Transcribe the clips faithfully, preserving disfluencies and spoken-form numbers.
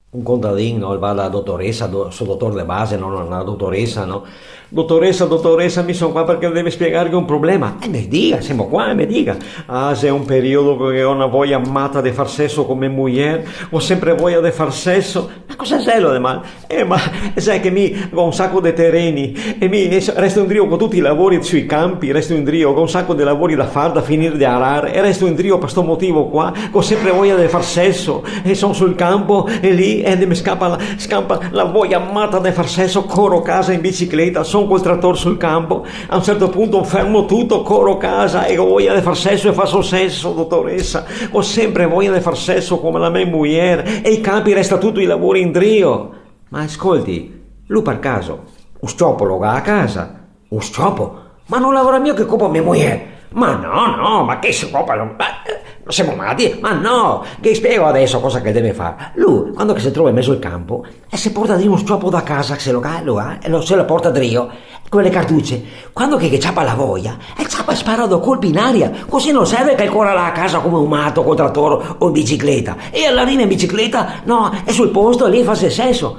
Un contadin, no? El va da la dotoresa, do-, so dotor de base, no, no, la dotoresa, no? "Dotoresa, dotoresa, mi son qua parché devo spiegarghe un problema." "E me diga, semo qua, e me diga." "Ah, xe un periodo che go na voia mata de far seso co me mujer, go sempre voia de far seso." "Ma cosa xelo de mal?" "Eh, ma xe che mi go un saco de tereni, e mi, eh, resto indrio co tuti i lavori sui campi, resto indrio co un saco de lavori da far, da finir de arar, e resto indrio par sto motivo qua, go sempre voia de far seso, e son sul campo, e lì, e me scapa la, scapa la voia mata de far seso, coro casa in bicicleta, son col trator sul campo, a un certo punto fermo tuto, coro casa, e go voia de far seso, e faso seso, dotoresa, go sempre voia de far seso come la me mujer, e i campi resta tuti i lavori indrio." "Ma scolti, lu par caso un s-ciopo lo ga a casa?" "Un s-ciopo? Ma no l'avrà mia che copa me mujer?" "Ma no, no, ma che s-ciopo, ma, eh, semo mati? Ma no, ghe spiego adeso cosa che deve far. Lu, quando che se trova in mezo al campo, el se porta drio un s-ciopo da casa, se lo ga, lo ga, e lo, se lo porta drio, co le cartuce. Quando che, che ciapa la voia, el ciapa e spara do colpi in aria, cusì no serve che el cora là a casa come un mato col trator o in bicicleta. E el riva in bicicleta, no, e sul posto lì fase seso."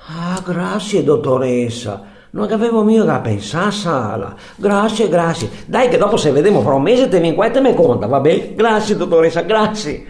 "Ah, grasie, dotoresa. No gavevo mia pensà, sala. Grasie, grasie. Dai che dopo se vedemo fra un mese, te vien qua e te me conta, va ben? Grasie, dotoresa, grasie."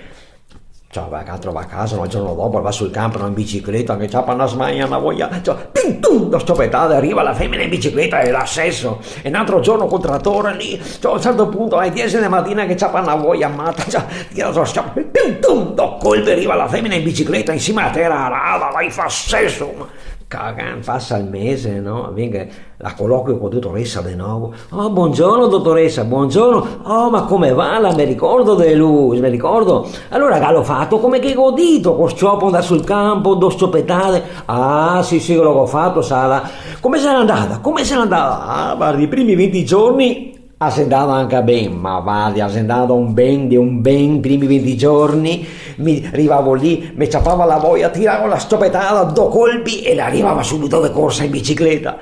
Ciò, va, che el trova a casa, no? El giorno dopo el va sul campo, no, in bicicleta, che ciapa na smania, na voia, ciò, pim, pum, do s-ciopetate, riva la femena in bicicleta e la seso. E n'altro giorno col trator lì, ciò, a un certo punto, ae diese de matina che ciapa na voia mata, ciò, tira do s-ciopo, pim, pum, do colpi, riva la femena in bicicleta, in sima a tera arada, la i fa seso. Cagan, pasa el mese, no? Vien che la coloquio co dotoresa de novo. "Oh, bongiorno, dotoresa, bongiorno." "Oh, ma come va? La me ricordo de lu, me ricordo. Alora, galo fato come che go dito, co s-ciopo, ndar sul campo, do s-ciopetate?" "Ah, sì, sì, che lo go fato, sala." "Come xe ndada? Come xe ndada?" "Ah, vardi, i primi vinti giorni a xe ndada anca ben, ma vardi, a xe ndada un ben de un ben, i primi vinti giorni, mi rivavo lì, me ciapava la voia, tiravo la s-ciopetada, do colpi e la rivava subito de corsa in bicicleta.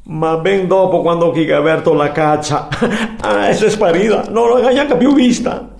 Ma ben dopo, quando che i ga verto la cacia, ah, xe sparida, no la go gnanca più vista."